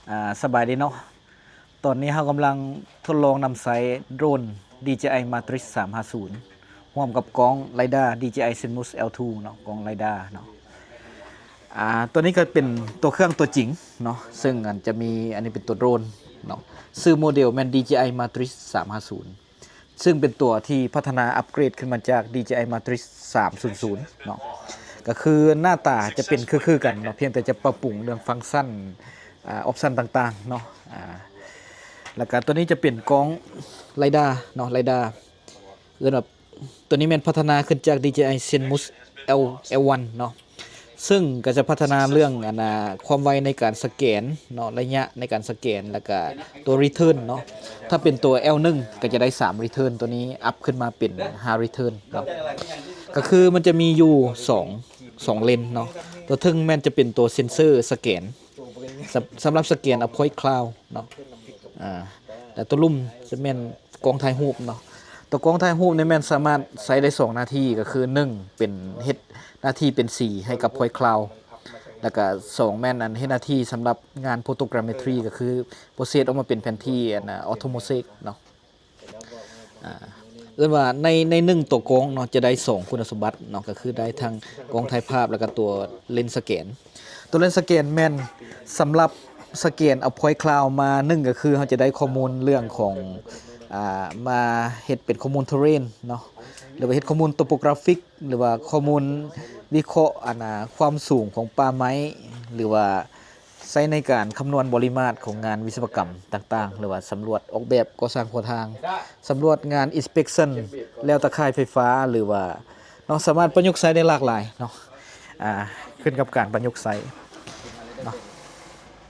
ອ່າ ສະບາຍດີເນາະ. ຕອນນີ້ເຮົາກຳລັງທົດລອງນຳໃຊ້ໂດຣນ ດີເຈໄອ Matrix ສາມຫ້າສູນ ຮ່ວມກັບກ້ອງໄລດາ ດີເຈໄອ Zenmust ແອລ ທູ ເນາະ, ກ້ອງໄລດາເນາະ. ອ່າ ຕົວນີ້ກໍເປັນຕົວເຄື່ອງຕົວຈິງເນາະ, ເຊິ່ງອັນຈະມີ ອັນນີ້ເປັນຕົວໂດຣນເນາະ, ຊື່ໂມເດວແມ່ນ ດີເຈໄອ Matrix ສາມຫ້າສູນ ເຊິ່ງເປັນຕົວທີ່ພັດທະນາອັບເກຣດຂຶ້ນມາຈາກ ດີເຈໄອ Matrix ສາມສູນສູນເນາະ. ກໍຄືໜ້າຕາຈະເປັນຄືໆກັນເນາະ, ພຽງແຕ່ຈະປັບປຸງເລື່ອງຟັງຊັນ ອ່າ ອອບຊັນຕ່າງໆເນາະ. ອ່າ ແລ້ວກໍຕົວນີ້ຈະເປັນກ້ອງໄລດາເນາະ, ໄລດາ ເອີ້ນວ່າ ຕົວນີ້ແມ່ນພັດທະນາຂຶ້ນຈາກ ດີເຈໄອ Zenmust ແອລ ແອລວັນເນາະ, ເຊິ່ງກໍຈະພັດທະນາເລື່ອງ ອັນນ່າ ຄວາມໄວໃນການສະແກນເນາະ, ໄລຍະໃນການສະແກນ ແລ້ວກໍຕົວ return ເນາະ. ຖ້າເປັນຕົວ ແອລໜຶ່ງ ກໍຈະໄດ້ສາມ return, ຕົວນີ້ອັບຂຶ້ນມາເປັນຫ້າ return ເນາະ. ກໍຄືມັນຈະມີຢູ່ສອງ ສອງເລນເນາະ, ຕົວເທິງແມ່ນຈະເປັນຕົວເຊັນເຊີສະແກນ ສຳ ສຳລັບສະແກນເອົາ point cloud ເນາະ. ອ່າ ແລະ ຕົວລຸ່ມຈະແມ່ນກ້ອງຖ່າຍຮູບເນາະ. ຕົວກ້ອງຖ່າຍຮູບນີ້ແມ່ນສາມາດໃຊ້ໄດ້ສອງໜ້າທີ່ ກໍຄື ໜຶ່ງ ເປັນເຮັດໜ້າທີ່ເປັນສີໃຫ້ກັບ point cloud ແລ້ວກະ ສອງ ແມ່ນອັນເຮັດໜ້າທີ່ສຳລັບງານ photogrammetry ກໍຄື process ອອກມາເປັນແຜນທີ່ ອັນ auto mosaic ເນາະ. ອ່າ ເອີ້ນວ່າໃນ ໃນໜຶ່ງຕົວກ້ອງເນາະ ຈະໄດ້ສອງຄຸນສົມບັດເນາະ, ກໍຄືໄດ້ທັງກ້ອງຖ່າຍພາບ ແລ້ວກໍຕົວເລນສະແກນ. ຕົວເລນສະແກນແມ່ນສຳລັບສະແກນເອົາ point cloud ມາ, ໜຶ່ງກໍຄືເຮົາຈະໄດ້ຂໍ້ມູນເລື່ອງຂອງ ອ່າ ມາເຮັດເປັນຂໍ້ມູນ terrain ເນາະ ຫຼືວ່າເຮັດຂໍ້ມູນ topographic ຫຼືວ່າຂໍ້ມູນວິເຄາະ ອັນນ່າ ຄວາມສູງຂອງປ່າໄມ້ ຫຼືວ່າ ໃຊ້ໃນການຄຳນວນບໍລິມາດຂອງງານວິສະວະກຳຕ່າງໆ ຫຼືວ່າສຳຫຼວດອອກແບບກໍ່ສ້າງຂົວທາງ, ສຳຫຼວດງານ inspection ແລວຕາຂ່າຍໄຟຟ້າ ຫຼືວ່າເນາະ, ສາມາດປະຍຸກໃຊ້ໄດ້ຫຼາກຫຼາຍເນາະ, ອ່າ ຂຶ້ນກັບການປະຍຸກໃຊ້ເນາະ.